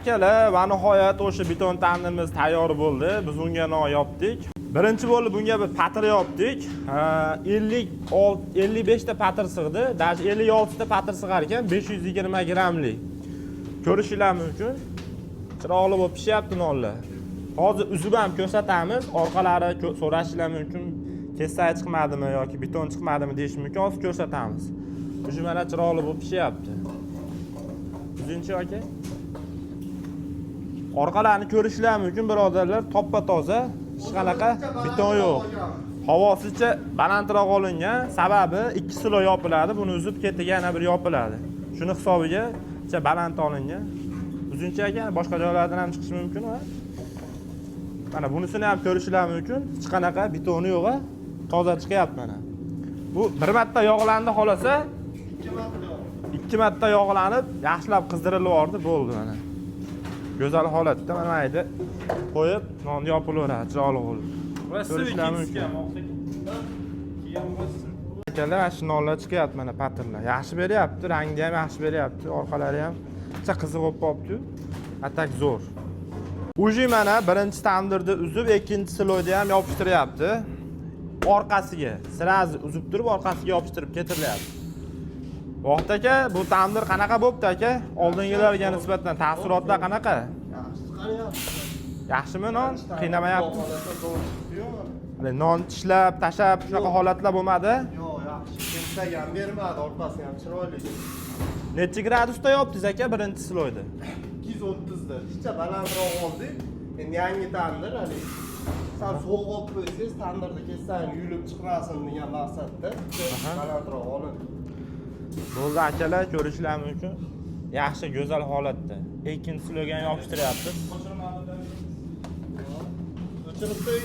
Akalar, va nihoyat o'sha beton tandirimiz tayyor bo'ldi. Biz unga non yopdik. Birinchi bo'lib bunga bir patir yopdik. 56, 55 ta patir sig'di. Даже 56 ta patir sig'ar ekan, 520 grammlik. Ko'rishinglar mumkin. Chiroyli bo'lib pishyapti nonlar. Hozir uzib ham ko'rsatamiz. Orqalari so'rashinglar mumkin. Kesak chiqmadimi yoki beton chiqmadimi deyish mumkin. Hozir ko'rsatamiz. Уже mana chiroyli bo'lib pishyapti. Uzingchi, aka. Orqalarini ko'rishlar mumkin, birodarlar, toppa toza, hech qanaqa beton yo'q. Havosicha balandroq olingan, sababi ikki слой yopiladi, buni uzib ketiga yana bir yopiladi. Shuni hisobiga baland olingan. Uzuncha aka, boshqa joylardan ham chiqishi mumkin va mana bunisini ham ko'rishlar mumkin. Hech qanaqa betoni yo'q, a? Toza chiqyapti mana. Bu bir marta yog'landi xolasa, ikki marta yog'lanib, yaxshilab qizdirilib yubordi, bo'ldi mana. Go'zal holatda mana mayda qo'yib, nonni yopilaveradi chiroyli bo'lib. Ko'rishlar mumkin. Akalar, mana shu nonlar chiqyapti mana, patirlar. Yaxshi beryapti, rangi ham yaxshi beryapti, orqalari ham ancha qiziq bo'lib qolibdi. А так zo'r. Уже mana birinchi tandirni uzib, ikkinchi слой ni ham yopishtiryapti. Orqasiga сразу uzib turib, orqasiga yopishtirib ketirilyapti. Vohid aka, bu tandir qanaqa bo'pti, aka? Oldingilarga nisbatan taassurotlar qanaqa? Yaxshi chiqaryapti. Yaxshimi non? Qiynamayapti? Xohlasa zo'r chiqdi-yu mana. Hali non tishlab, tashlab shunaqa holatlar bo'lmadi? Yo'q, yaxshi. Kesak ham bermadi, orqasi ham chiroyli. Necha gradusda yopdingiz, aka, birinchi слой ni? 230 da. Picha balandroq oldik. Endi yangi tandir haligi. Sal sovuq olib qo'ysangiz, tandirda kessang yuyilib chiqmasin degan maqsadda balandroq olindi. Bo'ldi, akalar, ko'rishlar mumkin. Yaxshi, go'zal holatda. Ikkinchi слой ga ham yopishtiryapmiz. O'chirib qo'ying.